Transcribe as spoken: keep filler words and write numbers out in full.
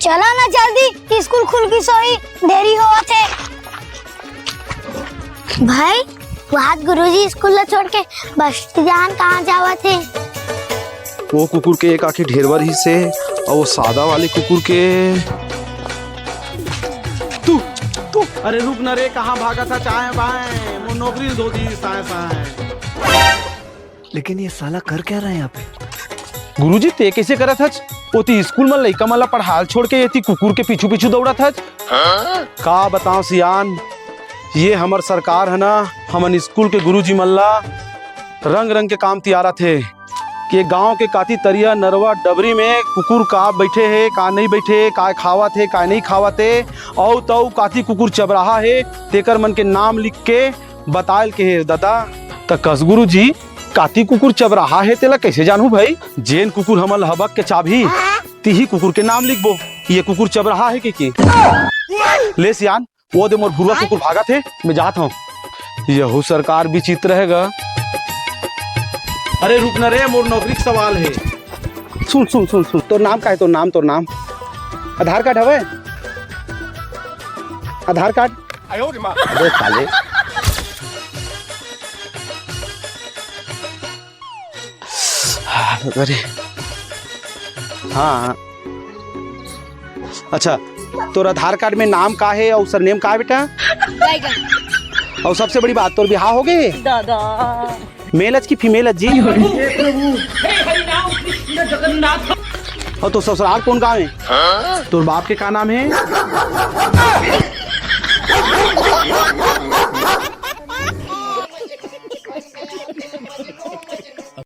चला ना जल्दी, स्कूल खुल के सोई, देरी होवत हे। भाई, वो आज गुरुजी स्कूल ला छोड़ के बस्ती जान कहाँ जावत हे? वो कुकुर के एक आँखी ढेरवा रहिस हे, अउ वो सादा वाले कुकुर के। तू, तू, अरे रुक न रे, कहाँ भागत हस चाय बाय? मोर नौकरी धो दी साय साय। लेकिन ये साला कर क्या रहा है यहाँ पे? गुरुजी, ते कइसे करत हच? ओती स्कूल म लइका मन ला पढ़ाल छोड़ के एती कुकुर के पीछू पीछू दौड़त हच। का बताओ सियान, ये हमर सरकार है ना, हमन स्कूल के गुरुजी मन ला रंग रंग के काम तियारत हे। के गांव के काती तरिया, नरवा, डबरी में कुकुर का बैठे हे, का नहीं बैठे, का खावत हे, का नहीं खावत हे, अउ तउ काती कुकुर चबराहा हे, तेकर मन के नाम लिख के बतायल के हे दादा। त कस गुरुजी, काती कुकुर चबराहा हे, तेला कइसे जानहूं भाई? जेन कुकुर हमन ल हबक के चाबही, तिही कुकुर के नाम लिखबो। ये कुकुर चबराहा हे कि, कि? ले सियान, वो दे मोर भुरवा कुकुर भागत हे, मैं जात हूँ। यहू सरकार विचित्र हे गा। अरे रुक न रे, मोर नौकरी के सवाल हे। सुन, सुन, सुन, सुन, तोर नाम का हे? तोर नाम, तोर नाम। आधार कार्ड हवे? आधार कार्ड? अबे साले। अरे। हाँ। अच्छा, तोर आधार कार्ड में नाम का हे अउ सरनेम का हे बेटा? बैगन। अउ सबसे बड़ी बात, तोर बिहाव हो गे? दादा। मेल अच कि फीमेल अच जी? अउ तोर ससुराल कोन गाँव हे? तोर बाप के का नाम हे?